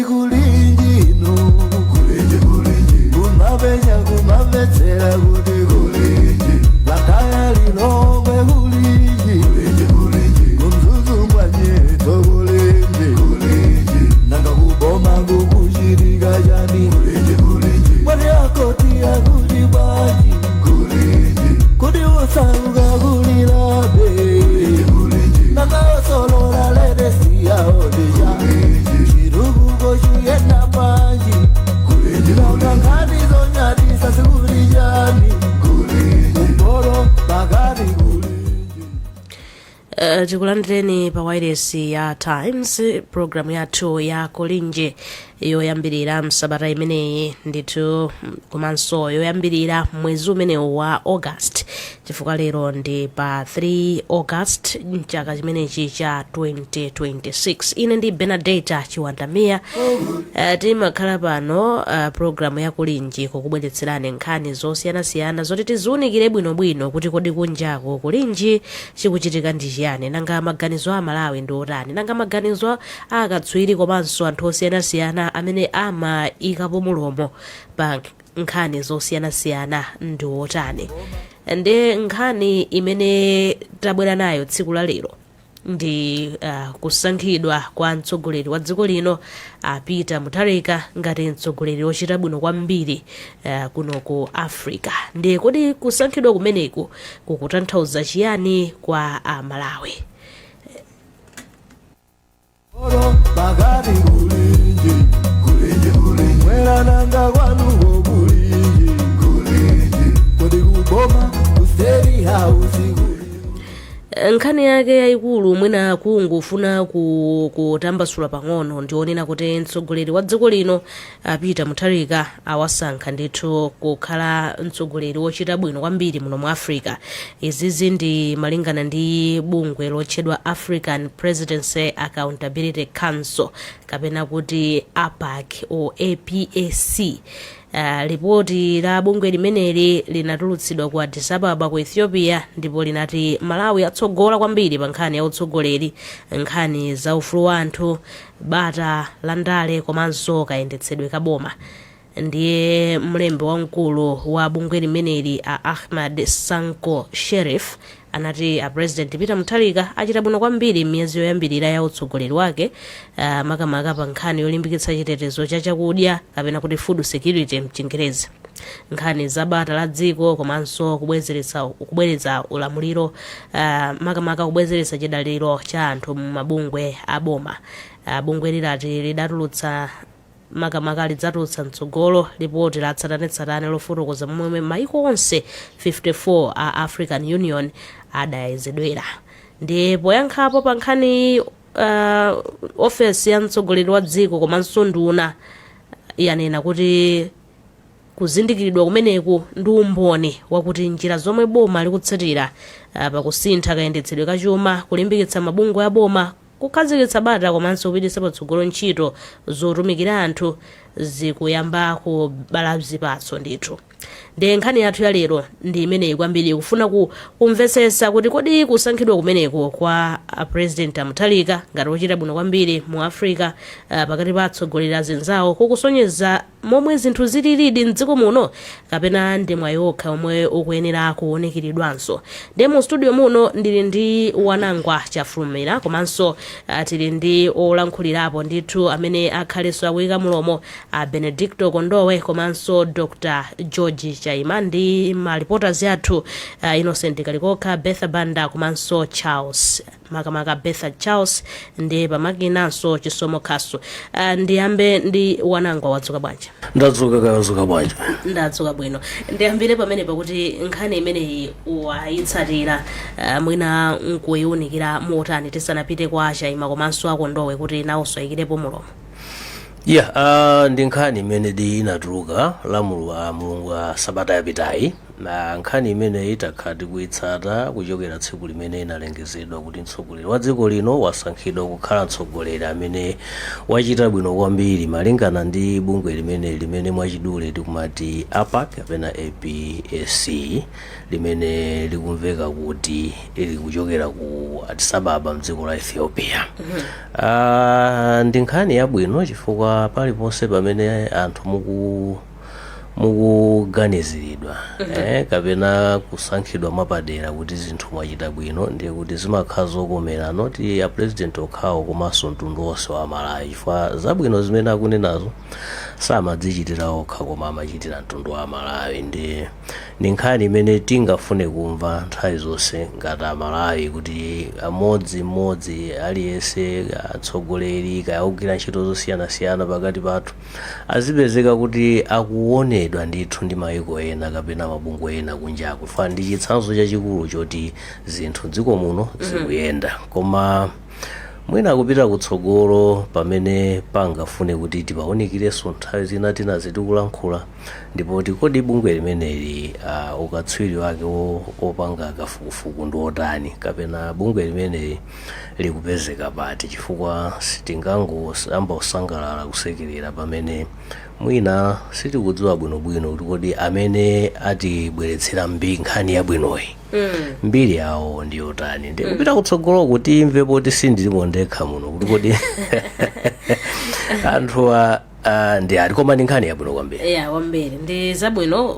Kulinji ino kulinji, kulinji, kumapenya kumamvetsera kuti kulinji, Blantyre, Lilongwe, kulinji, kulinji, kulinji, ku Mzuzu mwanyeto kulinji, kulinji, nanga kuboma kukuchitika chani? Kulinji, kulinji, mwati akoti akuti bwanji? Kulinji, kuti usauka kulilabe? Kulinji, nanga osolola ledesiyaodija chitukuko chiyenda bwanji? Nanga nkhani zonyadisa zikuti chani? Kumporo pakati kulinji. Tikulandireni pa wireless ya Times, program yathu ya Kulinji yoyambirira msabata imeneyi ndithu, komanso yoyambirira mwezi umenewu wa August, chifukwa lero ndi pa 3 August mchaka chimenechi cha 2026. Ine ndi Benadeta Chiwandamiya. Timakhala pano programu ya Kulinji kukubweretserani nkhani zosiyanasiyana zoti tiziwunikire bwinobwino kuti kodi kunjako kulinji, chikuchitika ndi chiyani, nanga maganizo a Malawi ndi otani, nanga maganizo a akatswiri komanso anthu osiyanasiyana amene amayikapo mulomo pa nkhani zosiyanasiyana ndi otani. Ndi nkhani imene tabwera nayo tsiku la lero ndi kusankhidwa kwa mtsogoleri wa dziko lino Peter Mutharika ngati mtsogoleri wochita bwino kwambiri kuno ku Africa. Ndiye kodi kusankhidwa kumeneku kukutanthauza chiyani kwa Amalawi? Oro pakati kulinji, kulinji, kulinji, mwerananga kwanuko kulinji, kulinji, kodi kuboma ku State House kulinji? Nkhani yake yayikulu mwina kungofuna kutambasula pang'ono ndionena kuti mtsogoleri wa dziko lino Peter Mutharika awasankha ndithu kukhala mtsogoleri wochita bwino kwambiri muno mu Africa. Izizi ndi malingana ndi bungwe lotchedwa African Presidency Accountability Council, kapena kuti APAC o APAC. Ripoti la bungwe limeneli linatulutsidwa ku Addis Ababa ku Ethiopia, ndipo linati Malawi atsogola kwambiri pa nkhani ya utsogoleri, nkhani za ufulu wa anthu, bata la ndale komanso kayendetsedwe ka boma. Ndiye mlembi wamkulu wa bungwe limeneli a Ahmad Sanko Sherif anati a President Peter Mutharika achita bwino kwambiri m'miyezi yoyambirira ya utsogoleri wake, makamaka pa nkhani yolimbikitsa chitetezo cha chakudya, kapena kuti food security mchingerezi, nkhani za bata la dziko komanso kubweretsa ulamuliro, makamaka kubwezeretsa chidaliro cha anthu mu mabungwe a boma. Bungwe lilati lidatulutsa, makamaka lidzatulutsa mtsogolo lipoti la tsatanetsatane lofotokoza momwe maiko onse 54 a African Union adayezedwera. Ndiye poyankhapo pa nkhani, ofesi ya mtsogoleri wa dziko komanso nduna yanena kuti kuzindikiridwa kumeneku ndi umboni wakuti njira zomwe boma likutsatira pakusintha kayendetsedwe kachuma, kulimbikitsa mabungwe a boma, kukhazikitsa bata komanso kupititsa patsogolo ntchito zotumikira anthu zikuyamba kubala zipatso ndithu. Ndiye nkhani yathu ya lero ndi imeneyi kwambiri, kufuna kumvetsetsa kuti kodi kusankhidwa kumeneku kwa President Mutharika ngati wochita bwino kwambiri mu Africa pakati pa atsogoleri azinzawo kukusonyeza momwe zinthu zililidi mdziko muno, kapena ndi mwayi okha omwe ukuyenera kuwunikiridwanso. Ndiye mu studio muno ndili ndi Wanangwa Chafulumira, komanso tili ndi olankhulirapo ndithu amene akhalenso akuyika mulomo, Benedicto Kondowe komanso Dr George Chaima, ndi ma reporters athu Innocent Kalikokha, Betha Banda komanso Charles, makamaka Betha Charles, ndi pamakinanso Chisomo Khasu. Ndiyambe ndi Wanangwa. Wadzuka bwanji? Ndadzuka, kawadzuka bwanji? Ndadzuka bwino. Ndiyambire pamene pakuti nkhani imeneyi wayitsatira, mwina nkuyiwunikira motani tisanapite kwa Chaima komanso Akondowe kuti nawonso ayikirepo mulomo? Yeah, ndi nkhani imene di inatuluka la Mulungu wa sabata yapitayi. Na nkhani imene itakhala tikuyitsata kuchokera tsiku limene inalengezedwa kuti mtsogoleri wa dziko lino wasankhidwa kukhala mtsogoleri amene wachita bwino kwambiri malingana ndi bungwe limene mwachidule tikumati APAC kapena APAC, limene likumveka kuti likuchokera ku Addis Ababa mdziko la Ethiopia. Ndi nkhani yabwino chifukwa paliponse pamene anthu mukuganiziridwa kapena kusankhidwa mwapadera kuti zinthu mwachita bwino, ndiye kuti zimakhala zokomera not a president okhawo komanso mtundu wonse wa Malawi, chifukwa zabwino zimene akunenazo samadzichitira okha koma amachitira mtundu wa Malawi. Ndi nkhani imene tingafune kumva nthawi zonse ngati Amalawi, kuti amodzimodzi aliyense, atsogoleri kaya ogwira ntchito zosiyanasiyana pakati pathu, azipezeka kuti akuonedwa ndithu ndi mayiko ena kapena mabungwe ena kunjaku, chifukwa ndi chitsanzo chachikulu choti zinthu dziko muno zikuyenda. Koma mwina kupita kutsogolo, pamene pangafune kuti tipawunikirenso nthawi zina tinazi tikulankhula, ndipo tikodi bungwe limeneli ukatswiri wake wopanga kafukufuku ndi otani, kapena bungwe limeneli likupezeka pati, chifukwa sitingangoyamba kusangalala, kusekerera pamene mwina sitikudziwa bwinobwino kuti kodi amene atibweretsera nkhani yabwinoyi mbiri yawo ndi yotani. Ndi kupita kutsogolo kuti imve, poti sindilimo ndekha muno, kuti kodi anthuwa ndi ati. Koma ndi nkhani yabwino kwambiri. Ya, kwambiri, ndi zabwino.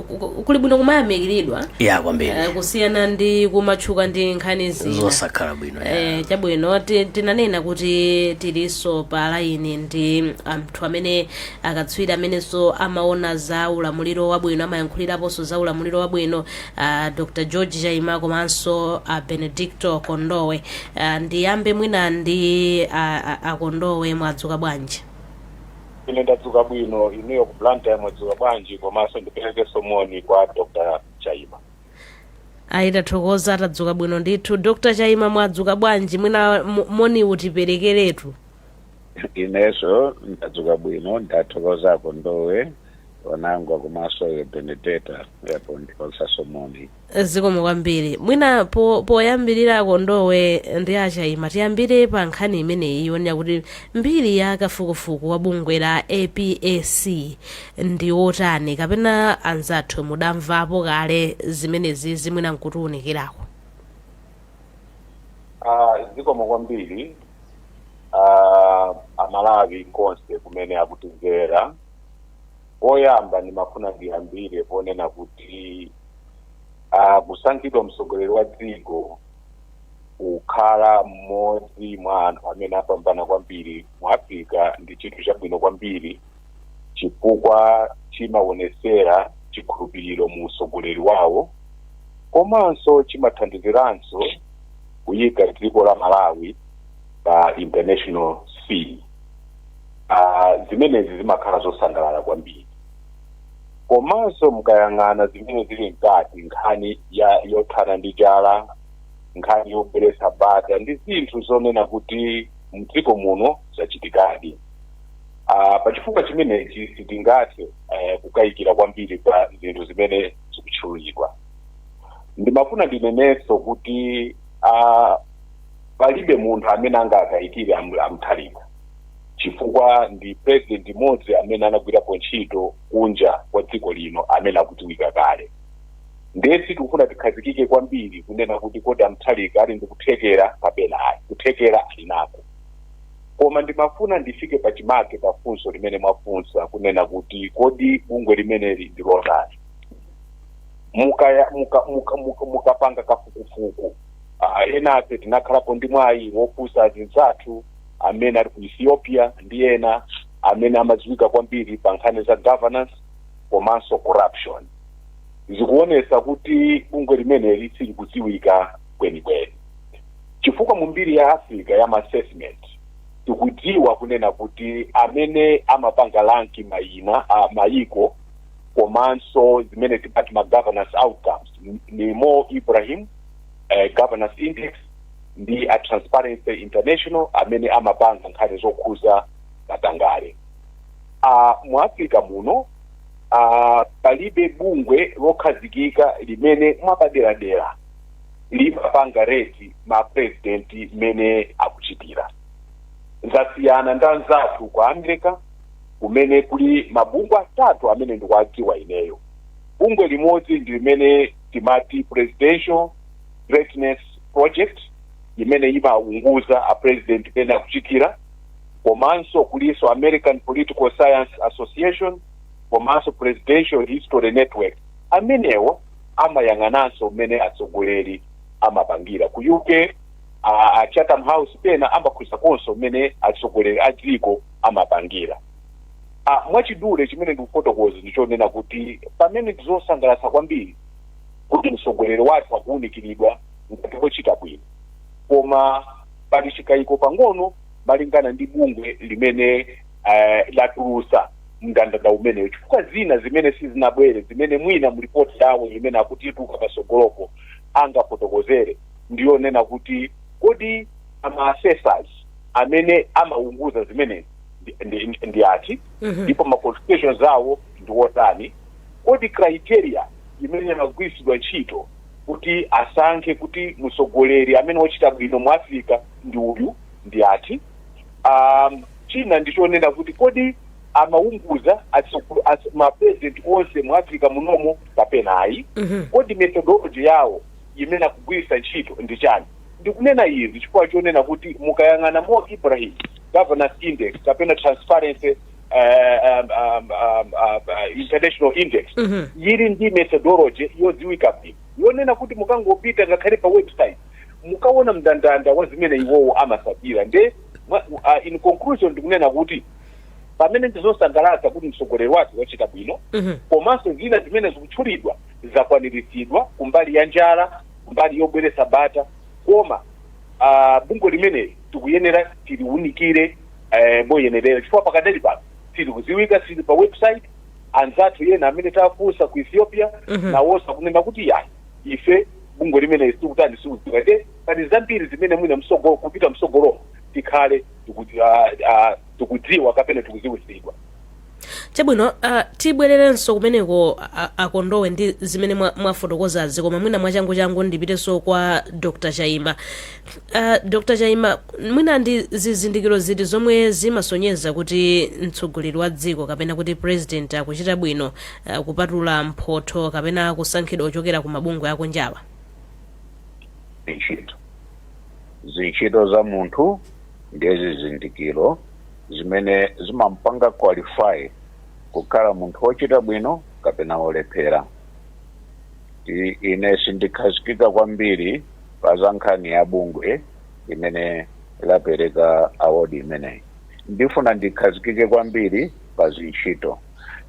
Kuli bwino kumayamikiridwa Ya, kwambiri. Kusiyana ndi kumatchuka ndi nkhani zina zosakhala bwino, ya. Chabwino, tinanena kuti tilinso pa laini ndi anthu amene akatswiri amenenso amaona za ulamuliro wabwino, amayankhuliraponso za ulamuliro wabwino, Dr George Chaima komanso Benedicto Kondowe. Ndiyambe mwina ndi Akondowe. Mwadzuka bwanji? Ine ndadzuka bwino. Inuyo ku Blantyre mwadzuka bwanji? Komanso ndiperekenso moni kwa Dr Chaima. Ayi, tathokoza, tadzuka bwino ndithu. Dr Chaima, mwadzuka bwanji? Mwina moni utiperekeretu. Ineso ndadzuka bwino, ndathokoza Kondowe wanangwa komanso Benedetta yapo ndikonsaso moni. Zikomo kwambiri. Mwina poyambirira, Kondowe ndi Achaima, tiyambire pa nkhani imeneyi yonena kuti mbiri ya kafukufuku wa bungwe la APAC ndi wotani, kapena anzathu mudamvapo kale zimenezi zimwina nkutiwunikirako? Zikomo kwambiri. Amalawi konse kumene akutimvera, poyamba ndimafuna ndiyambire ponena kuti kusankhidwa mtsogoleri wa dziko kukhala mmodzi mwa anthu amene apambana kwambiri mu Africa ndi chinthu chabwino kwambiri, chifukwa chimaonesera chikhulupiriro mu utsogoleri wawo, komanso chimathandiziranso kuyika dziko la Malawi pa international scene. Zimenezi zimakhala zosangalala kwambiri. Komanso mukayang'ana zimene zili mkati, nkhani ya yothana ndi njala, nkhani yobweretsa bata, ndi zinthu zonena kuti mdziko muno zachitikadi. Pachifukwa chimenechi sitingathe kukayikira kwambiri pa zinthu zimene zikutchulidwa. Ndimafuna ndinenenso kuti palibe munthu amene angakayikire Amutharika, chifukwa ndi president imodzi amene anagwirapo ntchito kunja kwa dziko lino amene akudziwika kale. Ndiye tikufuna tikhazikike kwambiri kunena kuti kodi Amutharika ali ndi kuthekera kapena ayi. Kuthekera ali nako. Koma ndimafuna ndifike pachimake pa funso limene mwafunsa, kunena kuti kodi bungwe limeneli ndi lotani? Mukapanga kafukufuku, enafe tinakhalapo ndi mwayi wofunsa azinzathu amene ali ku Ethiopia ndi ena amene amadziwika kwambiri pa nkhani za governance komanso corruption, zikuonesa kuti bungwe limeneli silikudziwika kwenikweni, chifukwa mu mbiri ya Africa ya assessment tikudziwa kunena kuti amene amapanga rank mayina mayiko komanso zimene timati ma governance outcomes ni Mo Ibrahim Governance Index ndi a Transparency International amene amapanga nkhani zokhuza katangale. Mu Africa muno Palibe bungwe lokhazikika limene mwapaderadera limapanga rate ma president mmene akuchitira. Zasiyana ndi anzathu ku America, kumene kuli mabungwe atatu amene ndikuwadziwa ineyo. Bungwe limodzi ndi limene timati Presidential Greatness Project, imene imaunguza a president pene akuchitira, komanso kuliso American Political Science Association, komanso Presidential History Network. Amenewo amayang'ananso mmene atsogoleri amapangira. Ku UK, a Chatham House pena amakhuzanso mmene atsogoleri a dziko amapangira. Mwachidule, chimene ndikufotokoza ndichonena kuti pamene ndizosangalatsa kwambiri kuti mtsogoleri wathu akuwunikiridwa ngati wochita bwino, koma pali chikayiko pang'ono malingana ndi bungwe limene latulusa mndandanda umeneyo, chifukwa zina zimene sizinabwere, zimene mwina mu ripoti yawo imene akutituka pasogolopo angafotokozere, ndiyonena kuti kodi ama assessors amene amaunguza zimenezi ndi ati, ndipo ma qualifications awo ndi wotani? Kodi criteria imene imagwiritsidwa ntchito kuti asankhe kuti mtsogoleri amene wochita bwino mu Africa ndi uyu ndi ati? China ndichonena kuti kodi amaunguza ma president onse mu Africa munomo kapena ayi? Kodi methodology yawo imene akugwiritsa ntchito ndi chani? Ndikunena izi chifukwa chonena kuti mukayang'ana Mo Ibrahim Governance Index kapena Transparency International Index, yili ndi methodology yodziwika bwino, yonena kuti mukangopita ngakhale pa website mukaona mndandanda wa zimene iwowo amasatira. Nde in conclusion, ndikunena kuti pamene ndizosangalatsa kuti mtsogoleri wathu wachita bwino, komanso zina zimene zikutchulidwa zakwaniritsidwa kumbali ya njala, kumbali yobweretsa bata, koma bungwe limeneli tikuyenera tiliwunikire moyenerera, chifukwa pakadali pano silikuziwika, sili pa website. Anzathu ena amene tafunsa ku Ethiopia, nawonso akunena kuti yayi, ife bungwe limeneli sikutani, sikudziwika. Nde pali zambiri zimene mwina msogolo, kupita msogolo, tikhale tikudziwa kapena tikuziwisidwa. Chabwino, tibwererenso kumeneko akondowe ndi zimene mwafotokozazi, koma mwina mwachangu changu ndipitenso kwa Dr Chaima. Dr Chaima, mwina ndi zizindikiro ziti zomwe zimasonyeza kuti mtsogoleri wa dziko kapena kuti president akuchita bwino, kupatula mphotho kapena kusankhidwa kuchokera ku mabungwe akunjawa? Ntchito, zintchito za munthu ndiye zizindikiro zimene zimampanga qualify kukhala munthu wochita bwino kapena wolephera. Ine sindikhazikika kwambiri pa za nkhani ya bungwe imene lapereka award imeneyi. Ndifuna ndikhazikike kwambiri pa zintchito.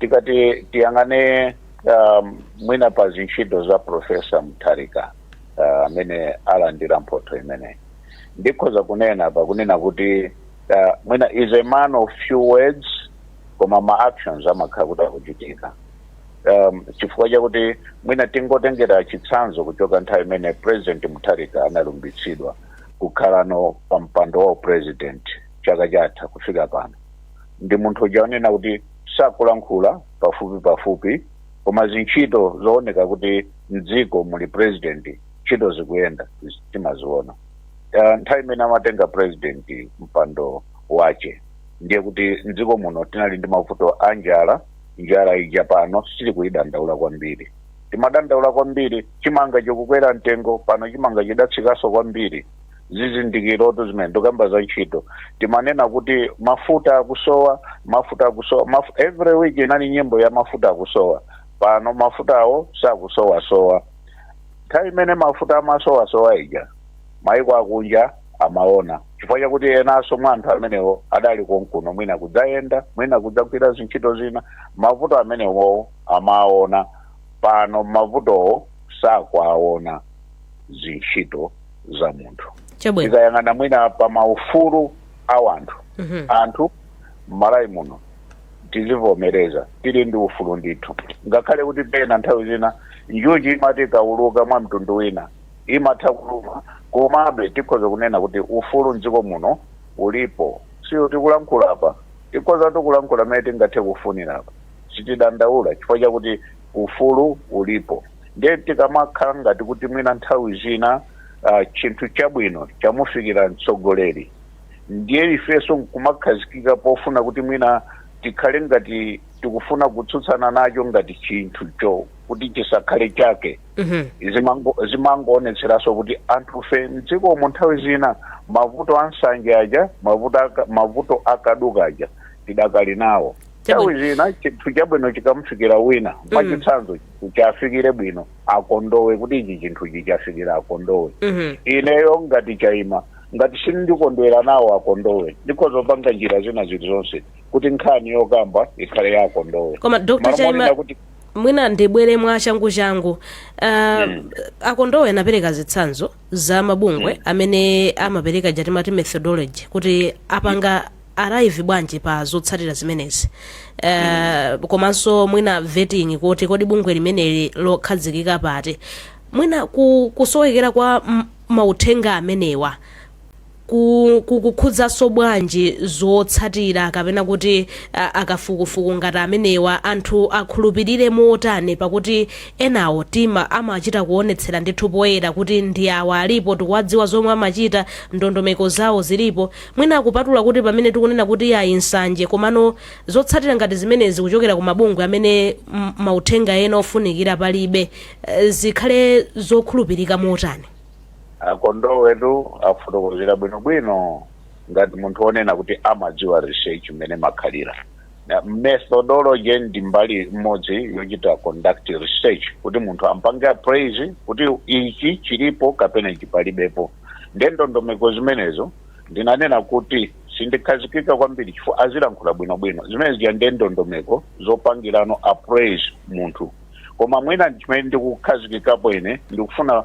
Tikati tiyang'ane mwina pa zintchito za Professor Mutharika, amene alandira mphotho imeneyi, ndikhoza kunena pakunena kuti mwina is a man of few words, koma ma actions amakhala kuti akuchitika, chifukwa chakuti mwina tingotengera chitsanzo kuchoka nthawi imene President Mutharika analumbitsidwa kukhalano pa mpando wa president chaka chatha kufika pano, ndi munthu uja onena kuti sakulankhula pafupi pafupi, koma zintchito zooneka kuti mdziko muli president, ntchito zikuyenda, timaziona. Nthawi imene amatenga president mpando wache, ndiye kuti mdziko muno tinali ndi mavuto a njala. Njala ija pano sitili kuyidandaula kwambiri. Timadandaula kwambiri chimanga chikukwera mtengo, pano chimanga chidatsikanso kwambiri. Zizindikirotu zimene ndikamba za ntchito. Timanena kuti mafuta akusowa, mafuta akusowa, every week inali nyimbo ya mafuta akusowa. Pano mafutawo sakusowasowa. Nthawi imene mafuta amasowasowa ija, maiko akunja amaona, chifukwa chakuti enanso mwa anthu amenewo adali konkuno, mwina kudzayenda, mwina kudzagwira zintchito zina. Mavuto amenewo amaona, pano mavutowo sakwaona. Zintchito za munthu. Tikayang'ana mwina pa maufulu a wanthu, anthu m'Malawi muno tizivomereza tili ndi ufulu ndithu, ngakhale kuti pena nthawi zina njuchi imati ikauluka mwa mtundu wina imatha kuluma, komabe tikhoza kunena kuti ufulu mdziko muno ulipo. Siyo tikulankhula apa, tikhoza tikulankhula mmene tingathe kufunira apa. Sitidandaula chifukwa chakuti ufulu ulipo. Ndiye tikamakhala ngati kuti mwina nthawi zina chinthu chabwino chamufikira mtsogoleri, ndiye ifenso nkumakhazikika pofuna kuti mwina tikhale ngati tikufuna kutsutsana nacho ngati chinthucho kuti chisakhale chake, zimangoonetseranso kuti anthufe mdzikomo nthawi zina mavuto a nsanje aja, mavuto akaduka aja tidakali nawo. Nthawi zina chinthu chabwino chikamufikira wina, mwachitsanzo, chafikire bwino akondowe, kuti ichi chinthuchi chafikira akondowe, ineyo ngati Chaima, ngati sindikondwera nawo akondowe, ndikhoza kupanga njira zina zilizonse kuti nkhani yokamba ikhale ya akondowe. Koma Dr. Malo Chaima, monena kuti mwina ndibwere mwa changu changu. Akondowe anapereka zitsanzo za mabungwe amene amapereka jatimati methodology kuti apanga arrive bwanji pa zotsatira zimenezi, komanso mwina vetting kuti kodi bungwe limeneli lokhazikika pati. Mwina kusowekera kwa mauthenga amenewa kukhudzanso bwanji zotsatira, kapena kuti akafukufuku ngati amenewa anthu akhulupirire motani, pakuti enawo tima amachita kuonetsera ndithu poyera kuti ndi awa alipo, tikuwadziwa zomwe amachita, ndondomeko zawo zilipo? Mwina kupatula kuti pamene tikunena kuti ayi nsanje, komano zotsatira ngati zimenezi kuchokera ku mabungwe amene mauthenga ena ofunikira palibe, zikhale zokhulupirika motani? Akondowetu afotokozera bwinobwino ngati munthu wonena kuti amadziwa research mmene makhalira. Na methodology ndi mbali imodzi yochita conduct research, kuti munthu ampange appraise kuti ichi chilipo kapena ichi palibepo. Ndiye ndondomeko zimenezo ndinanena kuti sindikhazikika kwambiri chifukwa azilankhula bwinobwino. Zimene zija ndiye ndondomeko zopangirano appraise munthu. Koma mwina chimene ndikukhazikikapo ine, ndikufuna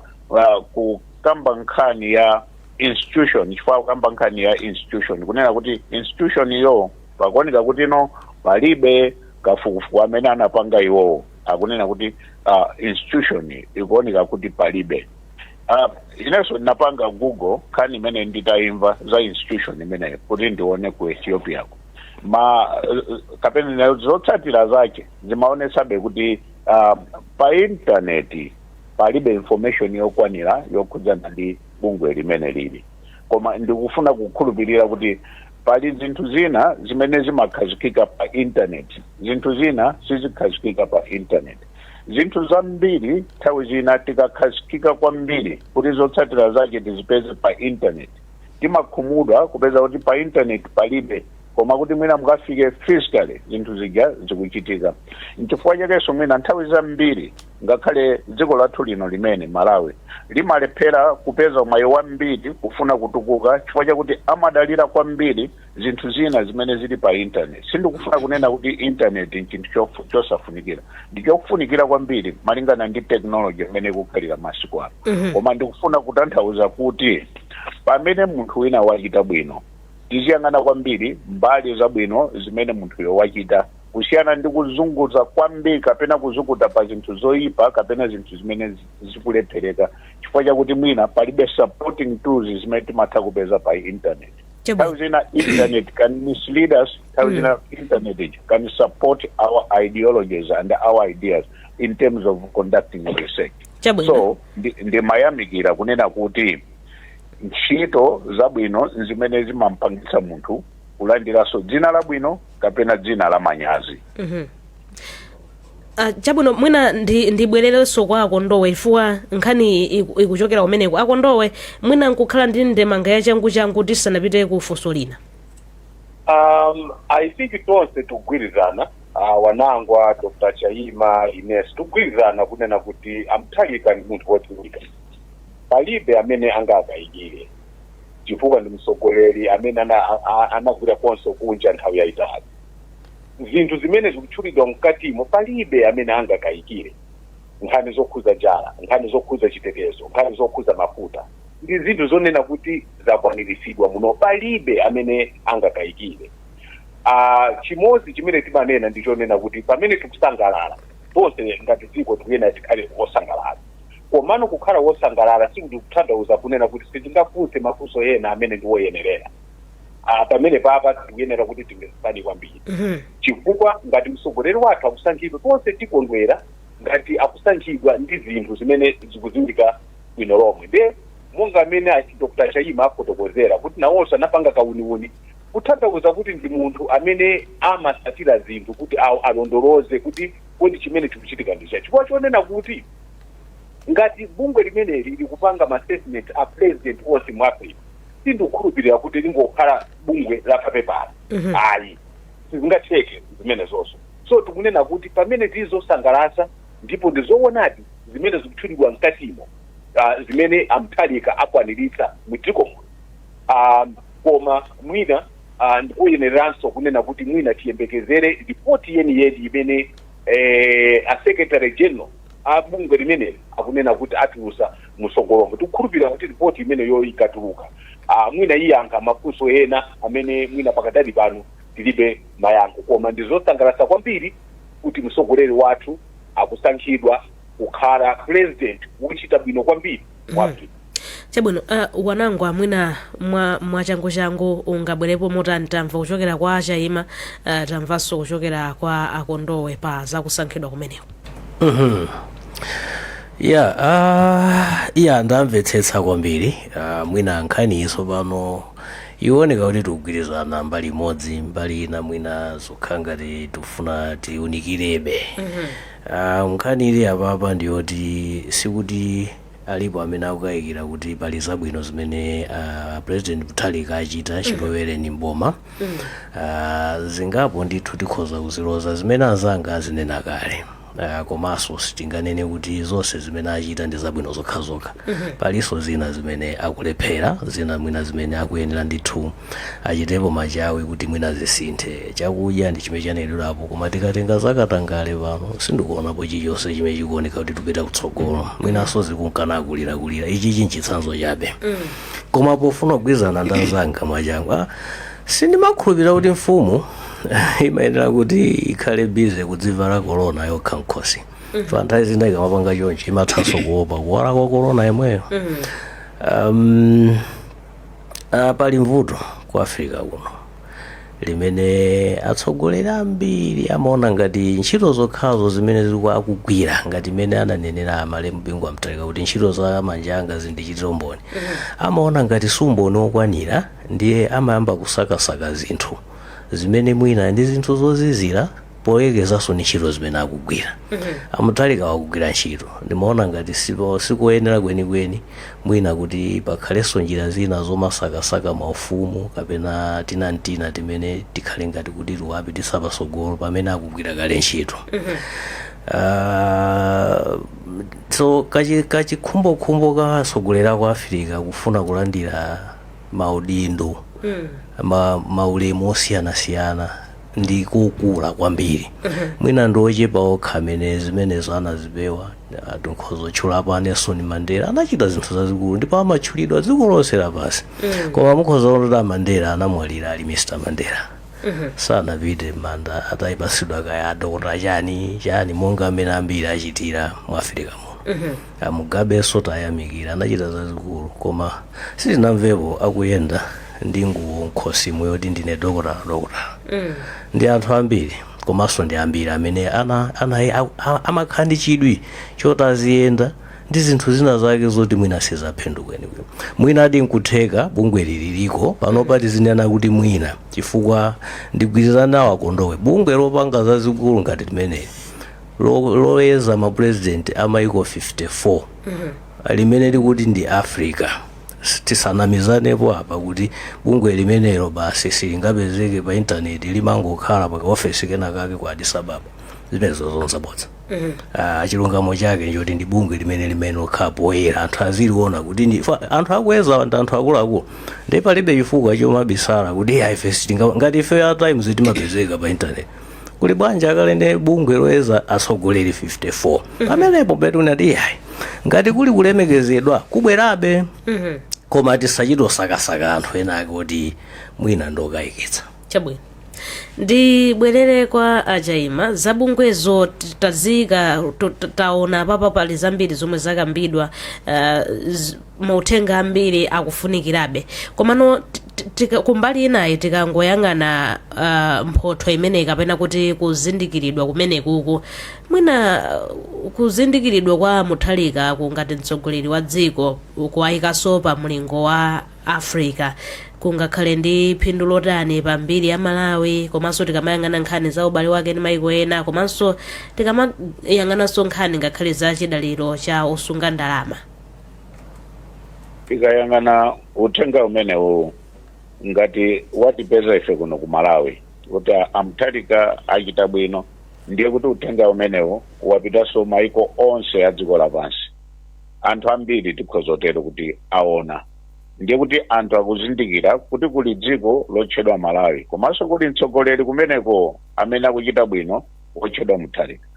kukamba nkhani ya institution, chifukwa kukamba nkhani ya institution, kunena kuti institution iyo pakuoneka kuti ino palibe kafukufuku amene anapanga iwowo, akunena kuti institution ikuoneka kuti palibe. Inenso ndinapanga Google nkhani imene nditayimva za institution imeneyo kuti ndione ku Ethiopia ko ma kapena zotsatira zake zimaonetsabe kuti pa intaneti palibe information yokwanira yokhudzana ndi bungwe limene lili. Koma ndikufuna kukhulupirira kuti pali zinthu zina zimene zimakhazikika pa internet, zinthu zina sizikhazikika pa internet. Zinthu zambiri nthawi zina tikakhazikika kwambiri kuti zotsatira zake tizipeze pa internet, timakhumudwa kupeza kuti pa internet palibe, koma kuti mwina mukafike physically zinthu zija zikuchitika. Nchifukwa chakenso mwina nthawi zambiri ngakhale dziko lathu lino limene Malawi limalephera kupeza mwayi wambiri kufuna kutukuka, chifukwa chakuti amadalira kwambiri zinthu zina zimene zili pa internet. Sindikufuna kunena kuti internet nchinthu chosafunikira, ndi chofunikira kwambiri malingana ndi technology imene ikukhalira masiku ano. Koma ndikufuna kutanthauza kuti pamene munthu wina wachita bwino, tiziyang'ana kwambiri mbali zabwino zimene munthuyo wachita, kusiyana ndi kuzunguza kwambiri kapena kuzukuta pa zinthu zoyipa kapena zinthu zimene zikulephereka chifukwa chakuti mwina palibe supporting tools zimene timatha kupeza pa internet. Nthawi zina internet can mislead us, nthawi zina internet can support our ideologies and our ideas in terms of conducting research. So ndimayamikira kunena kuti ntchito zabwino zimene zimampangitsa munthu kulandiranso dzina labwino kapena dzina la manyazi. Chabwino, mwina ndibwererenso kwa akondowe chifukwa nkhani ikuchokera kumeneko. Akondowe, mwina nkukhala ndi ndemanga ya changu changu tisanapite ku funso lina. I think tonse tikugwirizana, wanangwa Dr. Chaima, ines tikugwirizana kunena kuti amthalika ndi munthu wodziwika, palibe amene angakayikire, chifukwa ndi mtsogoleri amene anagwira konso kunja nthawi yayitali. Zinthu zimene zikutchulidwa mkatimo palibe amene angakayikire. Nkhani zokhuza njala, nkhani zokhuza chitetezo, nkhani zokhuza mafuta ndi zinthu zonena kuti zakwaniritsidwa muno, palibe amene angakayikire. Chimodzi chimene timanena ndi chonena kuti pamene tikusangalala tonse ngati dziko, tikuyenera tikhale osangalala. Komano kukhala wosangalala sikuti kutanthauza kunena kuti sitingafunse mafunso ena amene ndi woyenerera. Pamene papa tikuyenera kuti timvetsetsane kwambiri, chifukwa ngati mtsogoleri wathu akusankhidwa, tonse tikondwera ngati akusankhidwa ndi zinthu zimene zikudziwika bwino lomwe. Nde monga amene Dr Chaima afotokozera kuti nawonso anapanga kauniuni, kutanthauza kuti ndi munthu amene amasatira zinthu kuti alondoloze kuti kodi chimene chikuchitika ndi cha, chifukwa chonena kuti ngati bungwe limeneli likupanga ma assessment a president onse mu Africa, sindikukhulupirira kuti lingokhala bungwe la papepala. Ayi, sizingatheke zimenezonso. So tikunena kuti pamene tizosangalatsa ndipo ndizoonadi zimene zikutchulidwa mkatimo, zimene a Mutharika akwaniritsa mu dziko muno, koma mwina ndikuyeneranso kunena kuti mwina tiyembekezere ripoti yeniyeni imene a secretary general a bungwe limeneli akunena kuti atulusa musogolomo. Tikukhulupirira kuti ripoti imeneyo ikatuluka, mwina iyankha mafunso ena amene mwina pakadali pano tilibe mayankho. Koma ndizosangalatsa kwambiri kuti mtsogoleri wathu akusankhidwa kukhala president wochita bwino kwambiri mu Africa. Chabwino. Wanango, amwina mwa mwachangu-changu ungabwerepo motani? Tamva kuchokera kwa Achaima, tamvanso kuchokera kwa Akondowe pa zakusankhidwa kumeneko. Ya, ndamvetsetsa kwambiri. Mwina nkhani iso pano ioneka kuti tikugwirizana mbali imodzi, mbali ina mwina zokhala ngati tikufuna tiunikirebe. Nkhani ili apapa ndiyoti sikuti alipo amene akukayikira kuti pali zabwino zimene President Mutharika achita chilowereni mboma. Zingapo ndithu tikhoza kuziloza zimene anzanga azinena kale. Komanso sitinganene kuti zonse zimene achita ndi zabwino zokhazokha. Palinso zina zimene akulephera, zina mwina zimene akuyenera ndithu achitepo machawi kuti mwina zisinthe. Chakudya ndi chimene chanenedwapo, koma tikatenga zakatangale pano sindikuonapo chilichonse chimene chikuoneka kuti tipita kutsogolo, mwinanso zikunkana kulirakulira. Ichi chinchitsanzo chabe. Koma pofuna kugwirizana ndi anzanga mwachangu, sindimakhulupirira kuti mfumu imayenera kuti ikhale busy kudzivala korona yokha mkhosi. Pa nthawi zina ikamapanga chonchi imathanso kuopa kuwala kwa korona yemweyo. Pali mvuto ku Africa kuno limene atsogoleri ambiri amaona ngati ntchito zokhazo zimene zikuwa akugwira, ngati imene ananenera amalemu Bingu wa Mutharika kuti ntchito za manja anga zindichitira umboni, amaona ngati si umboni wokwanira. Ndiye amayamba kusakasaka zinthu zimene mwina ndi zinthu zozizira poyekezanso ndi ntchito zimene akugwira. Amutharika wakugwira ntchito, ndimaona ngati sikuyenera kwenikweni mwina kuti pakhalenso njira zina zomasakasaka maufumu kapena tinantina timene tikhale ngati kuti tiwapititsa patsogolo pamene akugwira kale ntchito. So kachikhumbokhumbo ka atsogoleri aku Africa kufuna kulandira maudindo, maulemu osiyanasiyana ndi kukula kwambiri. Mwina ndi ochepa okha amene zimenezo anazipewa. Tikhoza kutchulapo a Nelson Mandela, anachita zinthu zazikulu ndipo amatchulidwa dziko lonse lapansi, koma mukhoza kuona kuti a Mandela anamwalira ali Mr Mandela, sanapite m'manda atayipatsidwa kaya adokota chani chani monga amene ambiri achitira mu Africa muno. Amugabenso tayamikira, anachita zazikulu, koma sitinamvepo akuyenda ndi nguwo mkhosimu yoti ndine dokotala dokotala. Ndi anthu ambiri, komanso ndi ambiri amene amakhala ndi chidwi choti aziyenda ndi zinthu zina zake zoti mwina sizaphindu kwenikweni. Mwina adi nkutheka bungwe liliko panopa, tizinena kuti mwina, chifukwa ndigwirizana nawo Akondowe, bungwe lopanga zazikulu ngati limeneli loyeza mapurezidenti a maiko 54 limene likuti ndi Africa, tisanamizanepo apa kuti bungwe limenelo basi silingapezeke pa intaneti, limangokhala pa ofesi kenakake ku Addis Ababa, zimenezo zonzabodza. Chilungamo chake njoti ndi bungwe limene lokhala poyera, anthu aziliona kuti ndi anthu akweza ndi anthu akuluakulu, ndi palibe chifukwa chomabisala kuti iya ife sitinga. Ngati ife a Times timapezeka pa intaneti, kuli bwanji akalende bungwe loyeza atsogoleri 54? Pamenepo petu unati iyayi, ngati kuli kulemekezedwa kubwerabe, koma tisachitosakasaka anthu ena ake kuti mwina ndokayikitsa. Chabwino, ndibwerere kwa Achaima. Zabungwezo taziyika, taona papa pali zambiri zomwe zakambidwa, mauthenga ambiri akufunikirabe, komano Kumbali inayi, tikangoyang'ana mphotho imeneyi kapena kuti kuzindikiridwa kumenekuku, mwina kuzindikiridwa kwa Mutharika kungati mtsogoleri wa dziko, kuwayikanso pa mlingo wa Africa, kungakhale ndi phindu lotani pa mbiri ya Malawi, komanso tikamayang'ana nkhani za ubale wake ndi maiko ena, komanso tikamayang'ananso nkhani ngakhale za chidaliro cha osunga ndalama? Tikayang'ana uthenga umenewu ngati watipeza ife kuno ku Malawi kuti aMutharika achita bwino, ndiye kuti uthenga umenewu wapitanso maiko onse a dziko lapansi. Anthu ambiri, tikhoza kutero kuti aona, ndiye kuti anthu akuzindikira kuti kuli dziko lotchedwa Malawi, komanso kuli mtsogoleri kumeneko amene akuchita bwino wotchedwa Mutharika.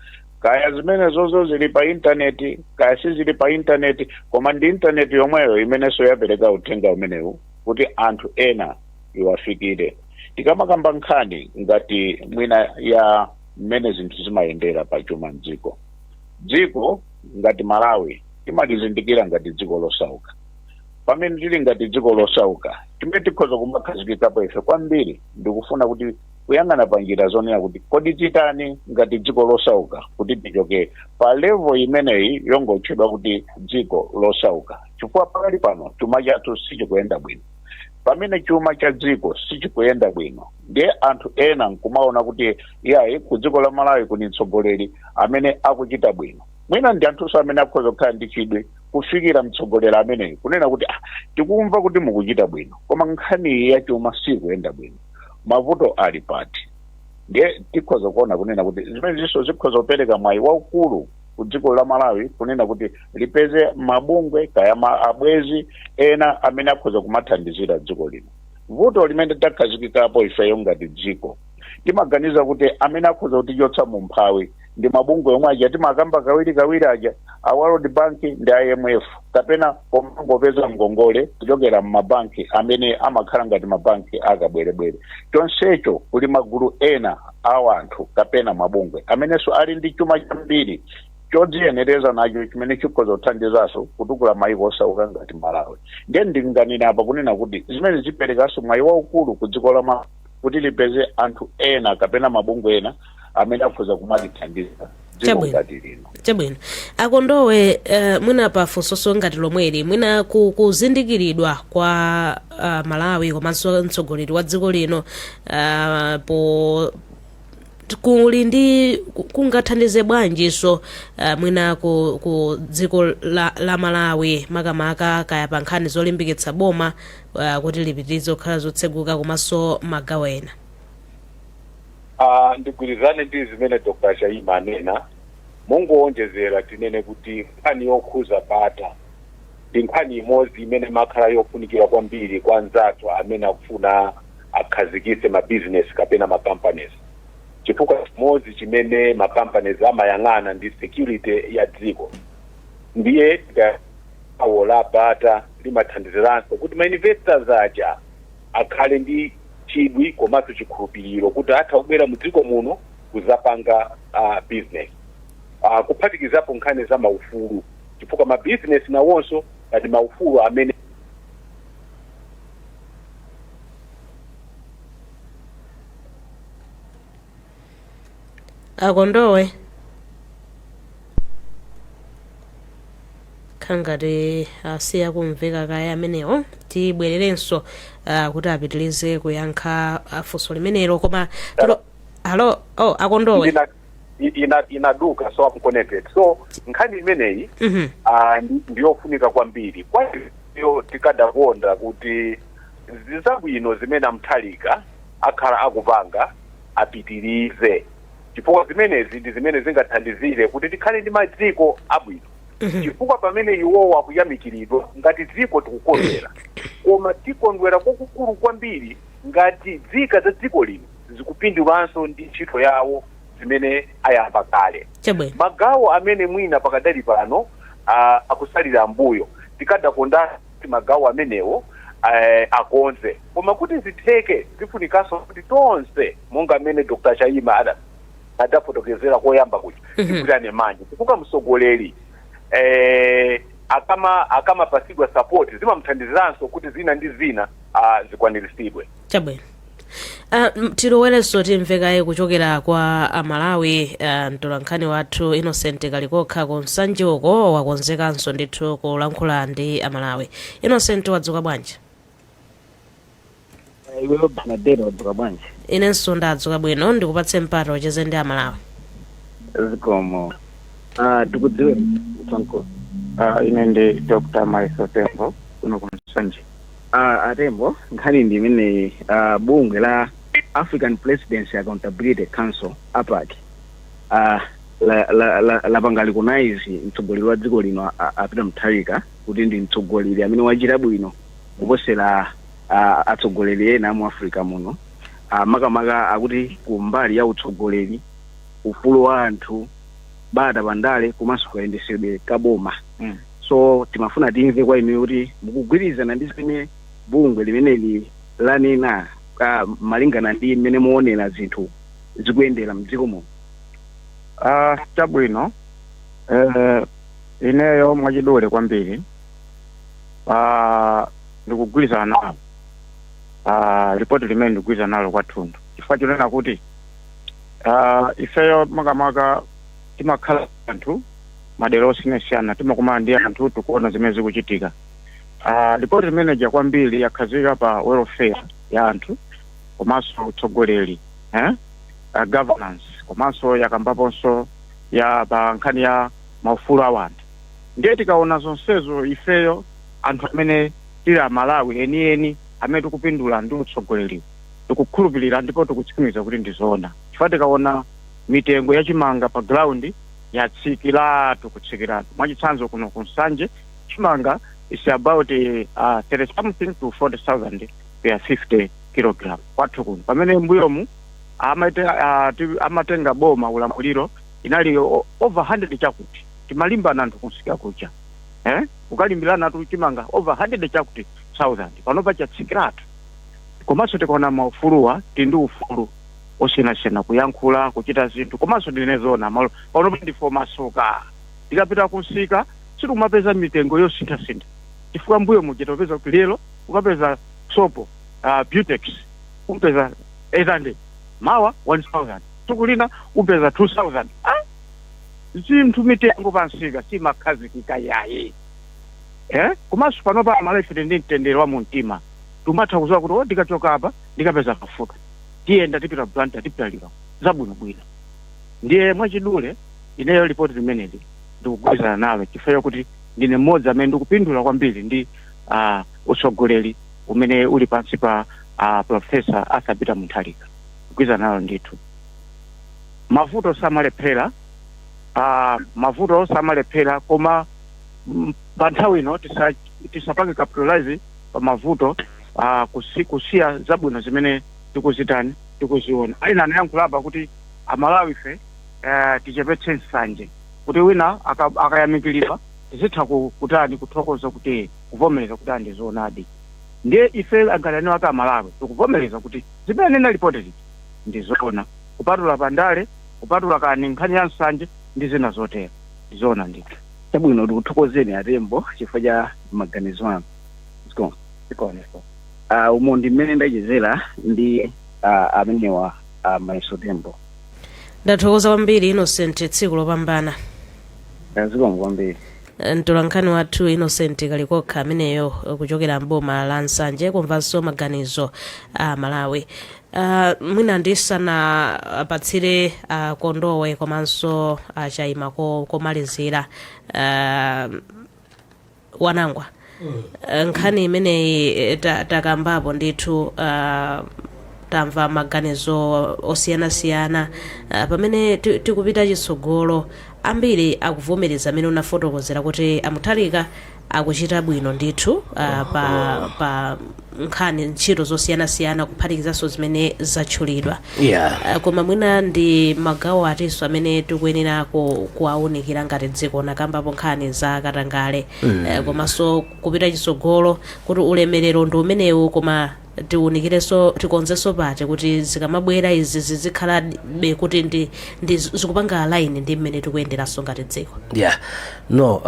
Kaya zimenezozo zili pa intaneti, kaya sizili pa intaneti, koma ndi intaneti yomweyo imenenso yapereka uthenga umenewu kuti anthu ena iwafikire. Tikamakamba nkhani ngati mwina ya mmene zinthu zimayendera pa chuma mdziko, dziko ngati Malawi timalizindikira ngati dziko losauka. Pamene tili ngati dziko losauka, chimene tikhoza kumakhazikikapo ife kwambiri ndikufuna kuti kuyang'ana pa njira zonena kuti kodi titani ngati dziko losauka kuti tichoke pa level imeneyi yongotchedwa kuti dziko losauka, chifukwa pakali pano chuma chathu sichikuyenda bwino. Pamene chuma cha dziko sichikuyenda bwino, ndiye anthu ena nkumaona kuti iyayi, ku dziko la Malawi kuli mtsogoleri amene akuchita bwino, mwina ndi anthunso amene akhoza kukhala ndi chidwi kufikira mtsogoleri ameneyi kunena kuti, "Ah, tikumva kuti mukuchita bwino, koma nkhani ya chuma sikuyenda bwino, mavuto ali pati?" Ndiye tikhoza kuona kunena kuti zimenezinso zikhoza kupereka mwayi waukulu ku dziko la Malawi kunena kuti lipeze mabungwe kaya ma abwezi ena amene akhoza kumathandizira dziko lino. Vuto limene takhazikikapo ifeyo ngati dziko, timaganiza kuti amene akhoza kutichotsa mu mphawi ndi mabungwe omwe aja timakamba kawiri kawiri aja, a World Bank ndi IMF, kapena komangopeza ngongole kuchokera mmabanki amene amakhala ngati mabanki akabwerebwere. Chonsecho kuli magulu ena a anthu kapena mabungwe amenenso ali ndi chuma chambiri chodziyenereza nacho chimene chikhoza kuthandizanso kutukula maiko osauka ngati Malawi. Ndiye ndinganene apa kunena kuti zimene ziperekanso mwayi waukulu ku dziko la Malawi kuti lipeze anthu ena kapena mabungwe ena amene akhoza kumalithandiza dziko ngati lino. Chabwino, Akondowe, mwina pa funsoso ngati lomweli, mwina kuzindikiridwa kwa Malawi komanso mtsogoleri wa dziko lino po kuli ndi kungathandize bwanjinso mwina ku dziko la Malawi, makamaka kaya pa nkhani zolimbikitsa boma kuti lipitirize kukhala zotseguka komanso magawo ena? Ndigwirizane ndi zimene Dr Chaima anena. Mungowonjezera, tinene kuti nkhani yokhuza bata ndi nkhani imodzi imene makhala yofunikira kwambiri kwa anzathu amene akufuna akhazikitse mabizinesi kapena ma companies, chifukwa chimodzi chimene ma companies amayang'ana ndi security ya dziko. Ndiye gawo la bata limathandiziranso kuti ma investors aja akhale ndi chidwi komanso chikhulupiriro kuti atha kubwera mu dziko muno kuzapanga business, kuphatikizapo nkhani za maufulu, chifukwa ma business nawonso ngati maufulu amene Akondowe khangati asiya kumveka kaya amenewo. Tibwererenso kuti apitirize kuyankha funso limenelo, koma halo, oh, Akondowe. Inaduka, so I'm connected. So nkhani imeneyi ndiyofunika kwambiri kwa iyo. Tikadakonda kuti zizabwino zimene aMutharika akhala akupanga apitirize, chifukwa zimenezi ndi zimene zingathandizire kuti tikhale ndi madziko abwino, chifukwa pamene iwowo akuyamikiridwa ngati dziko tikukondwera, koma tikondwera kwakukulu kwambiri ngati nzika za dziko lino zikupindulanso ndi ntchito yawo zimene ayamba kale. Magawo amene mwina pakadali pano akusalira mbuyo, tikadakonda kuti magawo amenewo akonze, koma kuti zitheke zifunikanso kuti tonse, monga amene Dr Chaima adafotokezera koyamba kuja, tigwirane manja, chifukwa mtsogoleri akamapasidwa support zimamuthandiziranso kuti zina ndi zina Zikwaniritsidwe. Chabwino. Tilowerenso timvekaye kuchokera kwa Amalawi. Mtolankhani wathu Innocent Kalikokha ku Nsanje uko wakonzekanso ndithu kulankhula ndi Amalawi. Innocent, wadzuka bwanji? Iweyo Bernadette, wadzuka bwanji? Inenso ndadzuka bwino. Ndikupatse mpata ucheze ndi Amalawi. Zikomo. Tikudziwe mtsanko. Ine ndi Dr. Maiso Tembo kuno ku Nsanje. Atembo, nkhani ndi imene bungwe la African Presidency Accountability Council, APAC, lapanga recognize mtsogoleri wa dziko lino a Peter Mutharika kuti ndi mtsogoleri amene wachita bwino kuposera atsogoleri ena mu Africa muno, makamaka akuti kumbali ya utsogoleri, ufulu wa anthu, bata pandale komanso kayendesedwe kaboma. So timafuna timve kwa inu kuti mukugwirizana ndi zimene bungwe limeneli lanena malingana ndi mmene muonera zinthu zikuyendera mdziko muno. Chabwino, ineyo mwachidule kwambiri ndikugwirizana nalo ripoti limene, ndikugwirizana nalo kwathunthu, chifukwa chonena kuti ifeyo makamaka timakhala anthu madera osiyanasiyana, timakumana ndi anthu, tikuona zimene zikuchitika. Ripoti limeneja kwambiri yakhazika pa welfare ya anthu komanso utsogoleri, eh? Governance, komanso yakambaponso ya pa nkhani ya maufulu a anthu. Ndiye tikaona zonsezo, ifeyo anthu amene tili Amalawi enieni amene tikupindula ndi utsogoleriwo tikukhulupirira ndipo tikutsimikiza kuti ndizoona, chifukwa tikaona mitengo yachimanga pa ground yatsikiratu, kutsikiratu. Mwachitsanzo, kuno ku Nsanje chimanga is about 30 something to 40,000 per 50 kilogram kwathu kuno, pamene mbuyomu amatenga boma ulamuliro inali over 100 chakuti. Timalimbana anthu kunsika kucha, eh? Kukalimbirana tu chimanga over 100 chakuti thousand, panopa chatsikiratu. Komanso tikaona maufuluwa, tili ndi ufulu osiyanasiyana kuyankhula, kuchita zinthu, komanso ndinezona malo panopa ndifo masuka. Tikapita kunsika sitikumapeza mitengo yosinthasintha, chifukwa mbuyo muja topeza kuti lero ukapeza sopo Butex upeza 800, mawa 1000, tsiku lina upeza 2000. Ah, zinthu mitengo pansika simakhazikika yayi, eh? Komanso panopa Amalawi ife ndi mtendere wa mumtima, tumatha kuziwa kuti o ndikachoka apa ndikapeza mafuta, tiyenda tipita Blantyre, tipita Lilongwe zabwinobwino. Ndiye mwachidule ineyo ripoti limeneli ndikugwirizana nalo, chifukwa chakuti ndine mmodzi amene ndikupindula kwambiri ndi utsogoleri umene uli pansi pa Professor Arthur Peter Mutharika. Kugwirizana nalo ndithu. Mavuto samalephera, mavuto samalephera, koma pa nthawi ino tisapange capitalize pa mavuto, kusiya zabwino zimene tikuzitani, tikuziona. Aina anayankhula apa kuti Amalawi ife tichepetse nsanje, kuti wina akayamikiridwa tizitha kutani, kuthokoza, kuti kuvomereza kuti andizoonadi. Ndiye ife ngati ake Amalawi tikuvomereza kuti zimene nena ripoti liji ndizoona, kupatula pandale, kupatula kani nkhani ya nsanje ndi zina zotero, ndizoona ndithu. Chabwino, tikuthokozeni Atembo chifukwa cha maganizo anu. Zikomo. Zikomo. Umo ndi mmene ndachezera ndi amenewa Maiso Tembo. Ndathokoza kwambiri Innocent, tsiku lopambana. Zikomo kwambiri. Mtolankhani wathu Innocent Kalikokha ameneyo, kuchokera mboma la Nsanje, kumvanso maganizo a Malawi. Mwina ndisanapatsire Kondowe komanso Chaima komalizira, Wanangwa, nkhani imeneyi takambapo ndithu, tamva maganizo osiyanasiyana. Pamene tikupita chitsogolo, ambiri akuvomereza amene unafotokozera kuti aMutharika akuchita bwino ndithu pa nkhani ntchito zosiyanasiyana, kuphatikizanso zimene zatchulidwa. Koma mwina ndi magawo atinso amene tikuyenera kuwaunikira ngati dziko? Nakambapo nkhani za katangale, komanso kupita chitsogolo kuti ulemerero ndi umenewu, koma tiwunikirenso, tikonzenso pati kuti zikamabwera izi zizikhalabe kuti ndi zikupanga align ndi mmene tikuyenderanso ngati dziko? Yeah, no,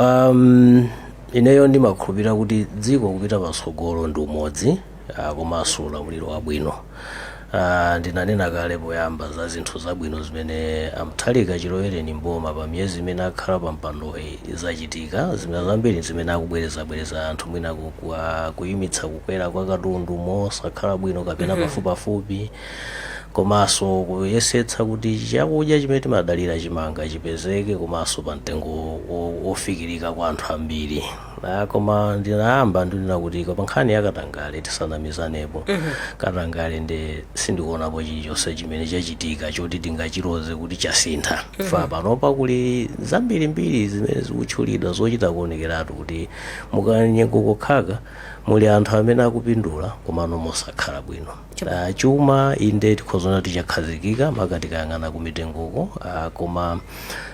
ineyo ndimakhulupirira kuti dziko kupita patsogolo ndi umodzi. komanso ulamuliro wabwino. Ndinanena kale poyamba za zinthu zabwino zimene a Mutharika chilowereni mboma, pa miyezi imene akhala pa mpandoyi, zachitika zimene zambiri zimene akubwerezabwereza anthu, mwina kuyimitsa kukwera kwa katundu mosakhala bwino kapena pafupipafupi, komanso kuyesetsa kuti chakudya chimene timadalira, chimanga, chipezeke komanso pa mtengo wofikirika kwa anthu ambiri. Koma ndinayamba ndinena kuti pa nkhani ya katangale, tisanamizanepo, katangale ndi sindikuonapo chilichonse chimene chachitika choti tingachiloze kuti chasintha. Fa panopa kuli zambirimbiri zimene zikutchulidwa zochita kuonekeratu kuti mukanyengo kokhaka muli anthu amene akupindula, komano mosakhala bwino. Chuma inde tikhoza kuti chakhazikika maka tikayang'ana ku mitengoko, koma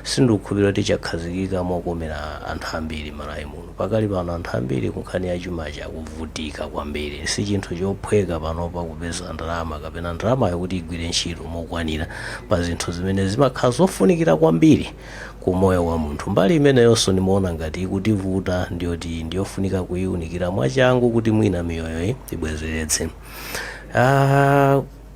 sindikukhulupirira kuti chakhazikika mokomera anthu ambiri Malawi muno. Pakali pano anthu ambiri kunkhani ya chumachi akuvutika kwambiri. Si chinthu chophweka panopa kupeza ndalama kapena ndalamayo kuti igwire ntchito mokwanira pa zinthu zimene zimakhala zofunikira kwambiri ku moyo wa munthu. Mbali imeneyonso ndimaona ngati ikutivuta, ndiyoti ndiyofunika kuyiwunikira mwachangu kuti mwina miyoyo ibwezeretse.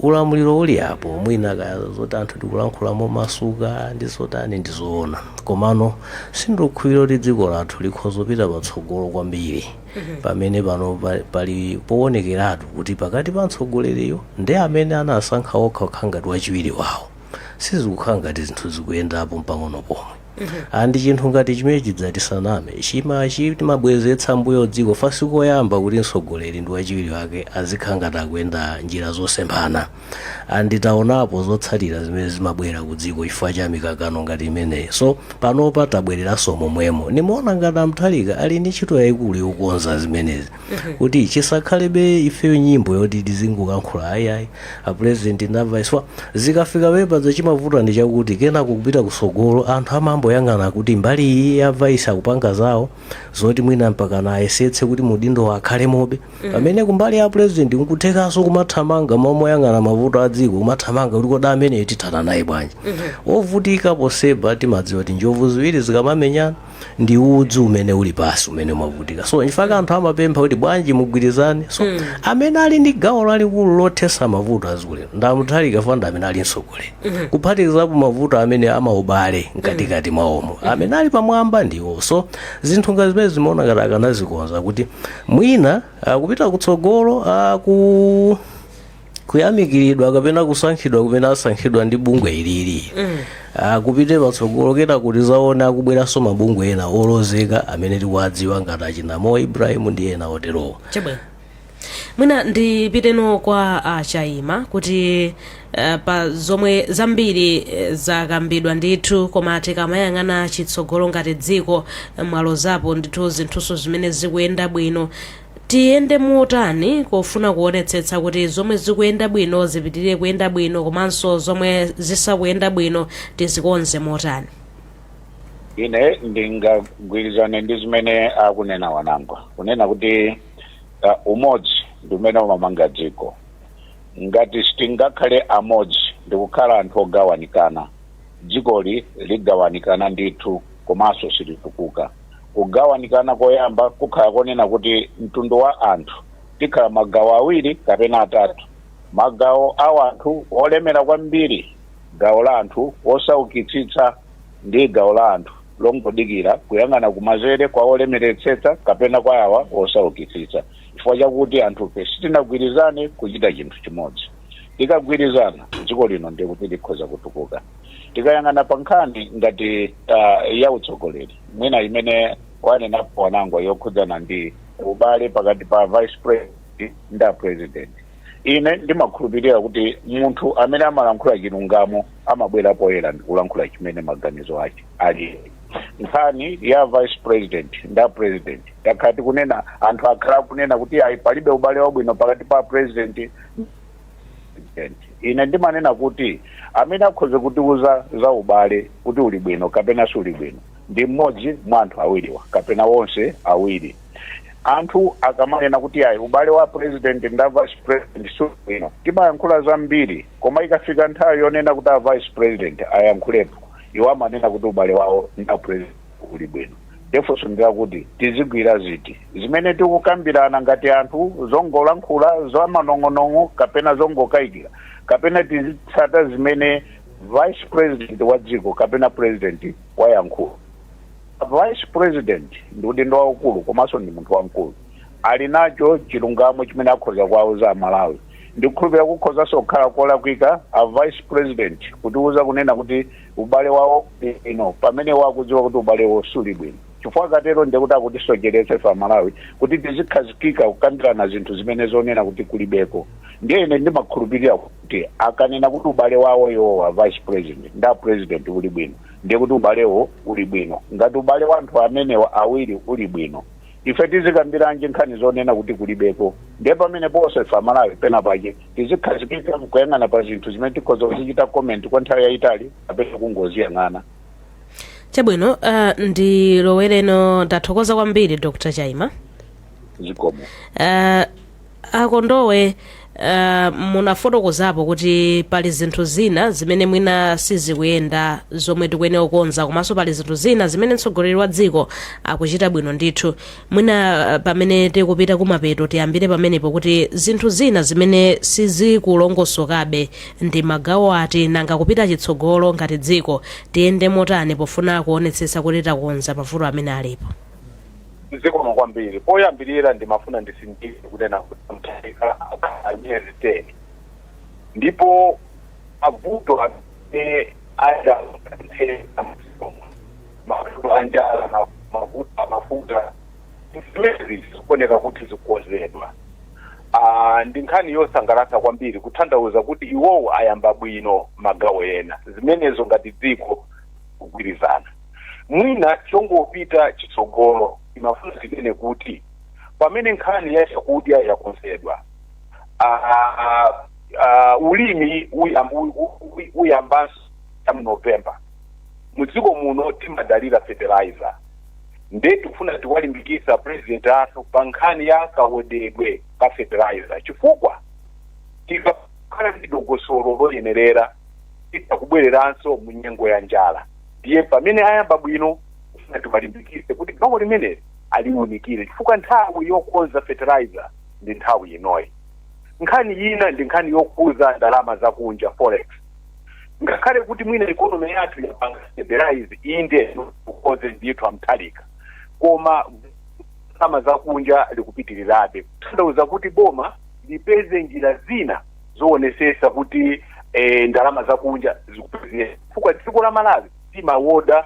Ulamuliro uli apo, mwina kaya zoti anthu tikulankhula momasuka ndi zotani, ndizoona, komano sindikukhulupirira kuti dziko lathu likhoza kupita patsogolo kwambiri pamene pano pali poonekeratu kuti pakati pa mtsogoleriyo ndi amene anasankha okha kukhala ngati wachiwiri wawo sizikukhala ngati zinthu zikuyendapo mpang'ono pomwe. Andi chinthu ngati chimene chidzatisaname chima chimabwezetsa mbuyo dziko. Fasi koyamba kuti mtsogoleri ndi wachiwiri wake azikhala ngati akuyenda njira zosemphana, anditaonapo zotsatira zimene zimabwera ku dziko chifukwa cha mikangano ngati imeneyi. So panopa tabwereranso momwemo. Nimaona ngati a Mutharika ali ndi ntchito yayikulu yokonza zimenezi kuti chisakhalebe ifeyo nyimbo yoti tizingokankhula, ayiayi, a president ndi a vice. Zikafika pepa chimavuta ndi chakuti kenako kupita kusogolo anthu amamboyang'ana kuti mbali iyi ya vice akupanga zawo zoti mwina mpakana ayesetse kuti mudindo akhale mobe, pamene kumbali ya president nkuthekanso kumathamanga momoyang'ana mavuto a dziko, kumathamanga kuti kodi ameneyo tithana naye bwanji? Wovutika poseba timadziwa kuti njovu ziwiri zikamamenyana ndi udzu umene uli pasi umene umavutika. So nchifukwa anthu amapempha kuti bwanji mugwirizane. So amene ali ndi gawo lalikulu lothesa mavuto aziko lino ndi a Mutharika, fanda amene ali mtsogoleri, kuphatikizapo mavuto amene amaubale mkatikati mwawomo, amene ali pamwamba ndiwo. So zinthu ngati zimene zimaona ngati akanazikonza kuti mwina kupita kutsogolo, ku kuyamikiridwa kapena kusankhidwa kumene asankhidwa ndi bungwe ilili kupite patsogolo, kena kuti zaone akubweranso mabungwe ena olozeka amene tikuwadziwa ngati achina Mo Ibrahim ndi ena oterowo. Chabwino, mwina ndipiteno kwa Chaima kuti pa zomwe zambiri zakambidwa ndithu, koma tikamayang'ana chitsogolo ngati dziko, mwalozapo ndithu zinthuso zimene zikuyenda bwino, tiyende motani kofuna kuonetsetsa kuti zomwe zikuyenda bwino zipitirire kuyenda bwino, komanso zomwe zisakuyenda bwino tizikonze motani? Ine ndingagwirizane ndi zimene akunena Wanangwa, kunena kuti umodzi ndi umene umamanga dziko. Ngati sitingakhale amodzi ndikukhala anthu ogawanikana, dzikoli ligawanikana ndithu, komanso silitukuka. Kugawanikana koyamba kukhala konena kuti mtundu wa anthu tikhala magawo awiri kapena atatu: magawo a anthu olemera kwambiri, gawo la anthu osaukitsitsa, ndi gawo la anthu longodikira kuyang'ana kumanzere kwa olemeretsetsa kapena kwa awa osaukitsitsa, chifukwa chakuti anthufe sitinagwirizane kuchita chinthu chimodzi. Tikagwirizana, dziko lino ndikuti likhoza kutukuka. Tikayang'ana pa nkhani ngati ya utsogoleri, mwina imene wanenapo Wanangwa yokhudzana ndi ubale pakati pa vice president ndi a president, ine ndimakhulupirira kuti munthu amene amalankhula chilungamo amabwera poyera ndikulankhula chimene maganizo ake ali. Nkhani ya vice president ndi a president, takhala tikunena, anthu akhala akunena kuti ayi, palibe ubale wabwino pakati pa president. Ine ndimanena kuti amene akhoza kutiuza za ubale kuti uli bwino kapena suli bwino ndi mmodzi mwa anthu awiriwa kapena wonse awiri. Anthu akamanena kuti ayi, ubale wa president ndi vice president suli bwino, timayankhula zambiri, koma ikafika nthawi yonena kuti a vice president ayankhulepo, iwo amanena kuti ubale wawo ndi a president uli bwino. Ndifunso ndilakuti tizigwira ziti zimene tikukambirana ngati anthu, zongolankhula zamanong'onong'o kapena zongokayikira, kapena tizitsata zimene vice president wa dziko kapena president wayankhula? Vice president ndi udindo waukulu komanso ndi munthu wamkulu, ali nacho chilungamo chimene akhoza kuwauza Amalawi. Ndikukhulupirira kukhozanso kukhala kolakwika a vice president kutiuza kunena kuti ubale wawo bwino pamene wakudziwa kuti ubalewo suli bwino, chifukwa katero ndikuti akutisocheretsa ife Amalawi kuti tizikhazikika kukambirana zinthu zimene zonena kuti kulibeko. Ndiye ine ndimakhulupirira kuti akanena kuti ubale wawo iwowa, vice president ndi a president, uli bwino, ndiye kuti ubalewo uli bwino. Ngati ubale wa anthu amenewa awiri uli bwino, ife tizikambiranji nkhani zonena kuti kulibeko? Ndiye pamene ponse ife Amalawi pena pake tizikhazikika mkuyang'ana pa zinthu zimene tikhoza kuzichita comment kwa nthawi yayitali kapena kungoziyang'ana. Chabwino, ndilowereno. Ndathokoza kwambiri, Dr Chaima. Zikomo. Akondowe, munafotokozapo kuti pali zinthu zina zimene mwina sizikuyenda zomwe tikuyenera kukonza, komanso pali zinthu zina zimene mtsogoleri wa dziko akuchita bwino ndithu. Mwina pamene tikupita kumapeto, tiyambire pamenepo kuti zinthu zina zimene sizikulongosokabe ndi magawo ati? Nanga kupita chitsogolo ngati dziko tiyende motani pofuna kuonetsetsa kuti takonza mavuto amene alipo? Zikomo kwambiri. Poyambirira ndimafuna ndisindike kunena kuti Mutharika akhala miyezi 10 ndipo mavuto amene adatheka, mavuto anjala, mavuto amafuta, zimenezi zikuoneka kuti zikukonzedwa. Ndi nkhani yosangalatsa kwambiri, kutanthauza kuti iwowo ayamba bwino magawo ena. Zimenezo ngati dziko kugwirizana. Mwina chongopita chitsogolo, imafuna tinene kuti pamene nkhani ya chakudya yakonzedwa, ulimi uyambanso mu November. Mudziko muno timadalira fertilizer, nde tikufuna tiwalimbikisa president athu pa nkhani ya kaodedwe ka fertilizer, chifukwa tikakhala ndi dongosolo loyenerera titakubwereranso mu nyengo ya njala. Ndiye pamene ayamba bwino, kufuna tiwalimbikise kuti gawo limeneli aliwunikire, chifukwa nthawi yokonza fertilizer ndi nthawi inoyi. Nkhani ina ndi nkhani yokhuza ndalama zakunja, forex. Ngakhale kuti mwina economy yathu yapanga stabilize, inde, kukonze ndithu amthalika, koma ndalama zakunja likupitirirabe, kutanthauza kuti boma lipeze njira zina zoonesesa kuti ndalama zakunja zikupezeka, chifukwa dziko la Malawi timawoda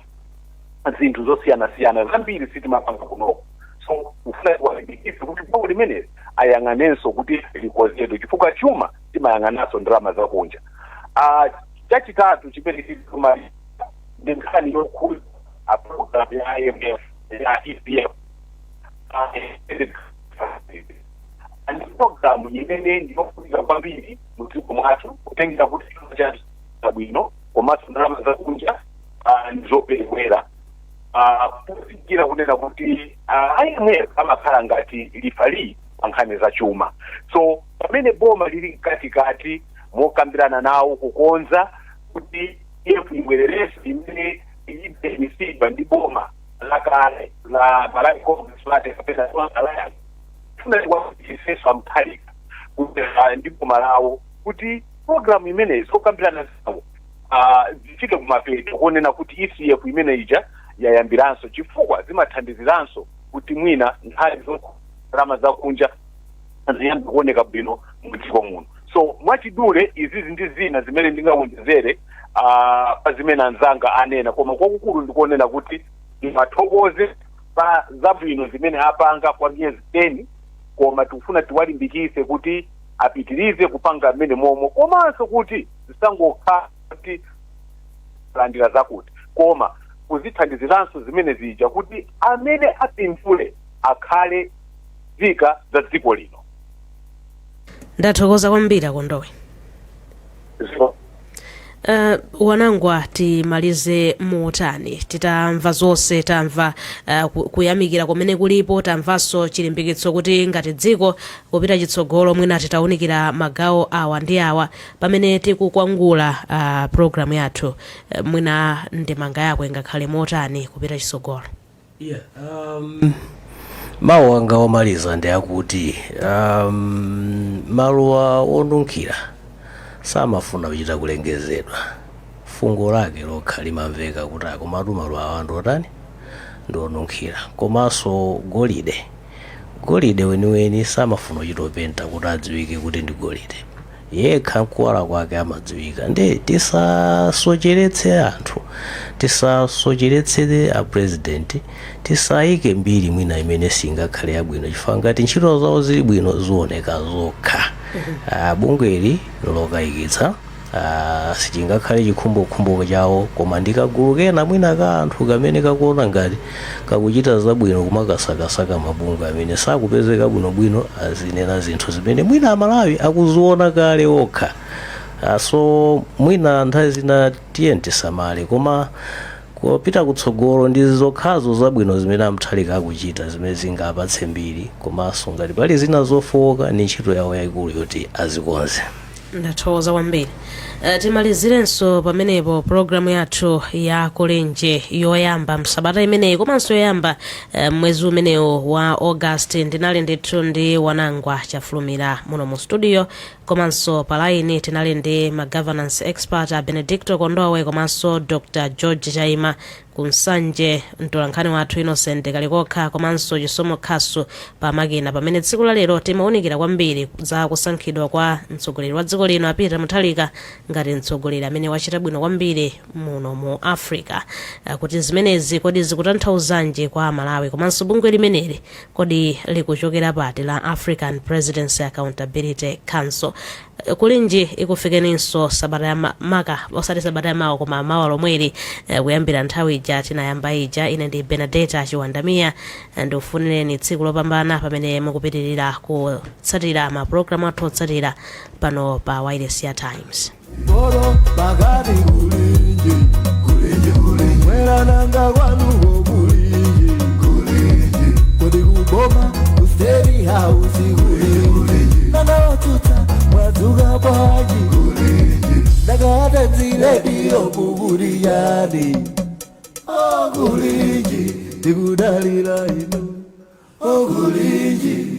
zinthu zosiyanasiyana zambiri, sitimapanga kunoko. So kufuna tiwalimbikitse kuti gawo limeneli ayang'anenso kuti likonzedwe, chifukwa chuma timayang'ananso ndalama zakunja. Chachitatu chimene tikumali ndi nkhani yokhuza a program ya IMF ya ECF ndi program imene ndiyofunika kwambiri mudziko mwathu, kutengera kuti chuma chathu bwino komanso ndalama zakunja ndizoperewera. Pofikira kunena kuti IMF amakhala ngati referee pa nkhani za chuma, so pamene boma lili mkatikati mokambirana nawo kukonza kuti EF ibwererenso imene idayimisidwa ndi boma lakale la Malawi Congress Party kapena Tonse Alliance, funa tiwaisenso amthalika kuti ndi boma lawo kuti program imeneyi zokambirana zawo zifike kumapeto kuonena kuti ECF imene ija yayambiranso, chifukwa zimathandiziranso kuti mwina nkhani ndalama zakunja ziyambe kuoneka bwino mudziko muno. So mwachidule, izizi ndi zina zimene ndingawonjezere pa zimene anzanga anena, koma kwakukulu ndikuonena kuti ndimathokoze pa zabwino zimene apanga kwa miyezi 10, koma tikufuna tiwalimbikise kuti apitirize kupanga mmene momwe, komanso kuti zisangokhala kuti landira zakuti, koma kuzithandiziranso zimene zija kuti amene apindule akhale nzika za dziko lino. Ndathokoza kwambiri, Akondowe. Wanangwa, timalize motani titamva zonse? Tamva kuyamikira kumene kulipo, tamvanso chilimbikitso kuti ngati dziko kupita chitsogolo mwina titawunikira magawo awa ndi awa. Pamene tikukwangula programu yathu, mwina ndemanga yako ingakhale motani kupita chitsogolo? Yeah, mawu anga omaliza ndi akuti maluwa onunkhira samafuna kuchita kulengezedwa, fungo lake lokha limamveka kuti akomatu maluwa awa ndi otani, ndi onunkhira. Komanso golide, golide weniweni samafuna kuchita kupenta kuti adziwike kuti ndi golide, yekha nkuwala kwake amadziwika. Ndi tisasocheretse anthu, tisasocheretse a president, tisayike mbiri mwina imene singakhale yabwino, chifukwa ngati ntchito zawo zili bwino zioneka zokha. Bungweli lokayikitsa, sichingakhale chikhumbokhumbo chawo, koma ndikagulu kena mwina ka anthu kamene kakuona ngati kakuchita zabwino kumakasakasaka mabungwe amene sakupezeka bwinobwino, azinena zinthu zimene mwina Amalawi akuziona kale okha. So mwina nthawi zina tiye tisamale, koma kupita kutsogolo ndi zokhazo zabwino zimene aMutharika akuchita zimene zingapatse mbiri, komanso ngati pali zina zofowoka ni ntchito yawo yayikulu yoti azikonze. Ndathokoza kwambiri. Timalizirenso pamenepo programu yathu ya Kulinji yoyamba msabata imeneyi komanso yoyamba mwezi umenewu wa August. Ndinali ndithu ndi Wanangwa Chafulumira muno mu studio, komanso pa line tinali ndi ma governance expert a Benedicto Kondowe komanso Dr George Chaima, kunsanje mtolankhani wathu Innocent Kalikokha komanso Chisomo Khasu pamakina, pamene tsiku la lero timawunikira kwambiri za kusankhidwa kwa mtsogoleri wa dziko lino a Peter Mutharika ngati mtsogoleri amene wachita bwino kwambiri muno mu Africa. Kuti zimenezi kodi zikutanthauzanji kwa Malawi, komanso bungwe limeneli kodi likuchokera pati la African Presidency Accountability Council? Kulinji ikufikeninso sabata ya maka, osati sabata ya mawa koma mawa lomweli, kuyambira nthawi ija tinayamba ija. Ine ndi Benadeta Chiwandamiya. Ndikufunireni tsiku lopambana pamene mukupitirira kutsatira mapulogalamu athu otsatira pano pa wireless ya Times. Oro pakati kulinji, kulinji, kulinji, mwerananga kwanuko kulinji, kulinji, kodi kuboma ku State House kulinji, kulinji, nanga otsutsa mwadzuka bwanji, kulinji, ndakata dzilediyo kukuliyani, oh kulinji, tikudalira inu, oh kulinji.